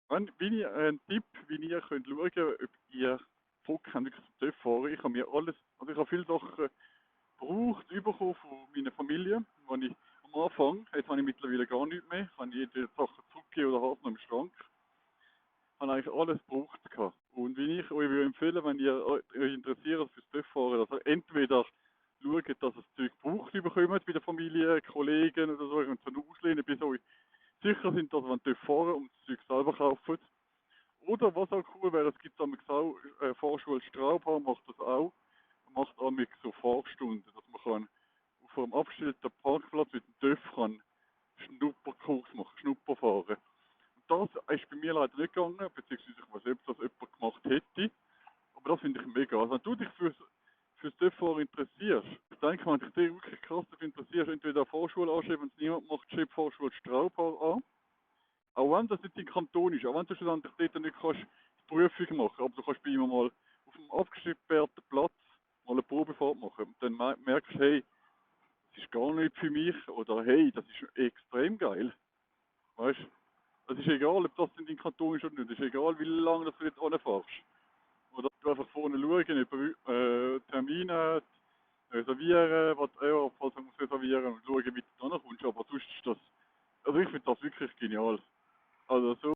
Bin ich ein Tipp, wie ihr könnt schauen, ob ihr Bock habt, wirklich zum TÜV fahren. Ich habe mir alles, also ich habe viele Sachen gebraucht, bekommen von meiner Familie, die ich am Anfang, jetzt habe ich mittlerweile gar nichts mehr, ich habe jede Sache zurückgegeben oder habe es noch im Schrank, habe eigentlich alles gebraucht gehabt. Und wie ich euch würde empfehlen, wenn ihr euch interessiert fürs TÜV fahren, also entweder schaut, dass ihr das Zeug gebraucht bekommt bei der Familie, Kollegen oder so, und so auslehnen, bis euch sicher sind, dass ihr TÜV fahren und das Zeug selber kaufen. Oder was auch cool wäre, es gibt auch Fahrschule Straubhaar macht das auch. Man macht auch mit so Fahrstunden, dass man kann auf einem abgestellten Parkplatz mit dem TÜV kann Schnupperkurs machen, Schnupperfahren. Und das ist bei mir leider nicht gegangen, beziehungsweise ich weiß nicht, ob das jemand gemacht hätte. Aber das finde ich mega. Also wenn du dich fürs TÜV-Fahren interessierst, ich denke, wenn dich wirklich krass dafür interessierst, entweder eine Vorschule anschreiben, wenn es niemand macht, schreib Vorschule Straubhaar an. Auch wenn das nicht dein Kanton ist, auch wenn du schlussendlich dort nicht kannst die Prüfung machen, aber du kannst bei ihm mal auf einem abgesperrten Platz mal eine Probefahrt machen. Und dann merkst du, hey, das ist gar nicht für mich, oder hey, das ist extrem geil. Weißt du? Es ist egal, ob das in dein Kanton ist oder nicht. Es ist egal, wie lange du jetzt anfährst. Oder du einfach vorne schauen, über Termine reservieren, whatever, falls du musst reservieren und schauen, wie du da kommst. Aber sonst ist das, also ich finde das wirklich genial. Also so